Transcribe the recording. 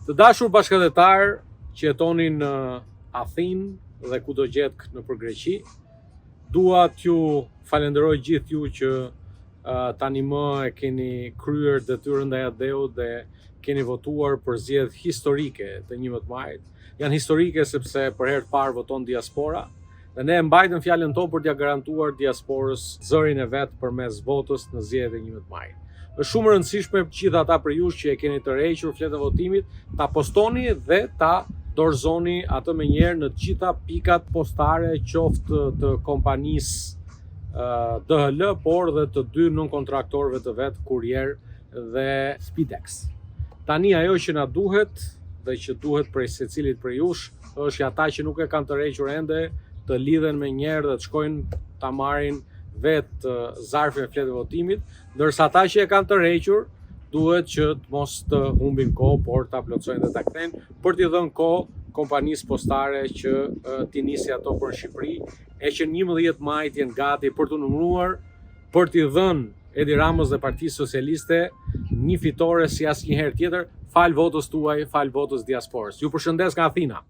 Të dashur bashkatdhetarë që jetoni në Athinë dhe kudo gjetkë nëpër Greqi, dua t'ju falenderoj gjithë ju që tani më e keni kryer detyrën ndaj atdheut dhe keni votuar për zgjedhjet historike të 11 majit. Janë historike sepse për herë të parë voton diaspora dhe ne e mbajtëm fjalën tonë për t'ia garantuar diasporës zërin e vet përmes votës në zgjedhjet e 11 majit. Është shumë e rëndësishme gjithë ata prej jush që e keni tërhequr fletën e votimit, ta postoni dhe ta dorëzoni atë menjëherë në të gjitha pikat postare, qoftë të kompanisë DHL, por dhe të dy nënkontraktorëve të vet, Courier dhe Speedex. Tani ajo që na duhet dhe që duhet prej secilit prej jush është që ata që nuk e kanë tërhequr ende të lidhen menjëherë dhe të shkojnë ta marrin vetë zarfin e fletëve të votimit, ndërsa ata që e kanë tërhequr duhet që të mos të humbin kohë, por ta plotësojnë dhe ta kthejnë për t'i dhënë kohë kompanisë postare që t'i nisi ato për Shqipëri e që 11 maj të jenë gati për t'u numëruar, për t'i dhënë Edi Ramës dhe Partisë Socialiste një fitore si asnjëherë tjetër, falë votës tuaj, falë votës diasporës. Ju përshëndes nga Athina.